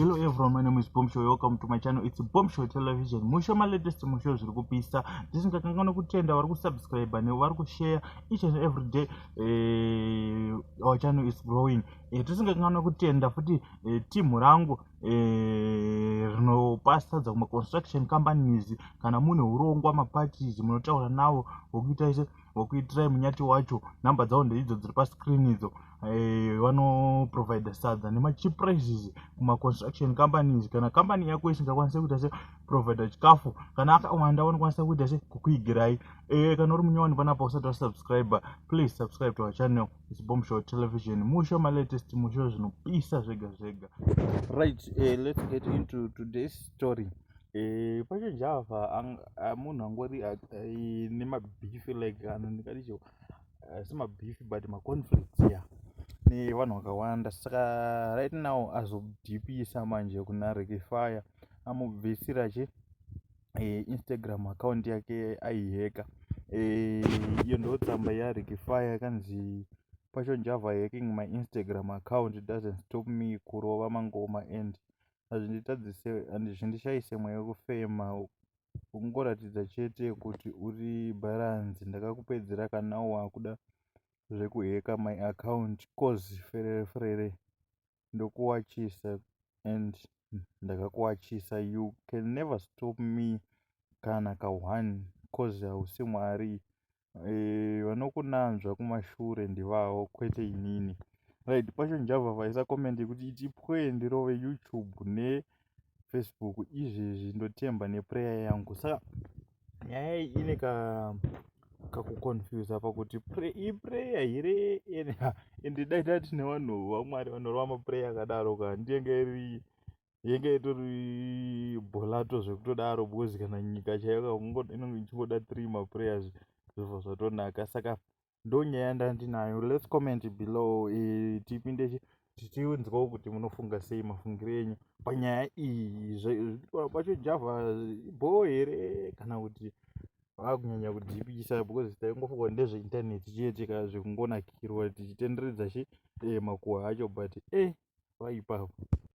Hello everyone, my name is Bomb Show. Welcome to my channel. It's Bomb Show Television. Musho ma latest, musho zviri kupisa. Ndisingakanganwa kutenda vari kusubscribe nevari kushare each and every day. Our channel is growing. Tisingakanganwa kutenda futi team rangu rinopa sadza kuma construction companies. Kana mune urongwa, maparties, munotaura navo vokuita ise vokuitirai munyati wacho. Namba dzavo ndeidzo dziri pascreen idzo. Vanoprovide sadza nemacheap prices kumaconstruction companies. Kana company yako isingakwanisi kuita se provide chikafu, kana akawanda, vanokwanisa kuita se kukuigirai. Kana uri munyowani panapa, usati wasubscribe, please subscribe to our channel. It's Bomb Show Television. Musho malatest, musho zvinopisa zvega zvega. Right, let's get into today's story. Passion Java munhu angori nemabeef, like kana ndingati semabeef, but maconflicts, yeah, nevanhu vakawanda. Saka right now azodhipisa manje kuna Ricky Fire, amubvisira chi Instagram account yake, aiheka. Iyo ndo tsamba yaRicky Fire yakanzi, "Passion Java hacking my Instagram account doesn't stop me kurova mangoma and hazvindishayise mweya wekufema. Ungoratidza chete kuti uri bharanzi. Ndakakupedzera kana wakuda zvekuheka my account, cause ferere ferere ndokuwachisa and ndakakuwachisa. You can never stop me kana ka1, cause hausi Mwari. Vanokunanzva kumashure ndivavo, kwete inini." Right, Passion Java vaisa comment yekuti, "Itipwe ndirove YouTube neFacebook izvezvi, ndotemba neprayer yangu." Saka nyaya iyi ine kakuconfusa pakuti iprayer here? Ende dai tati nevanhu vaMwari vanorova maprayer akadaro ka, ndiyenge iri yenge itori bholato zvekutodaro, because kana nyika chaiyo inenge ichingoda three maprayers, zvobva zvatonaka. Saka ndo nyaya yandandinayo. Let's comment below, tipinde tichiunzwawo kuti munofunga sei, mafungiro enyu panyaya iyi. Passion Java bho here kana kuti vakunyanya kudhipisa? Because taingofunga kuti ndezveintaneti chete kana zvekungonakirwa tichitenderedza chi makuhwa acho, but vaipapo.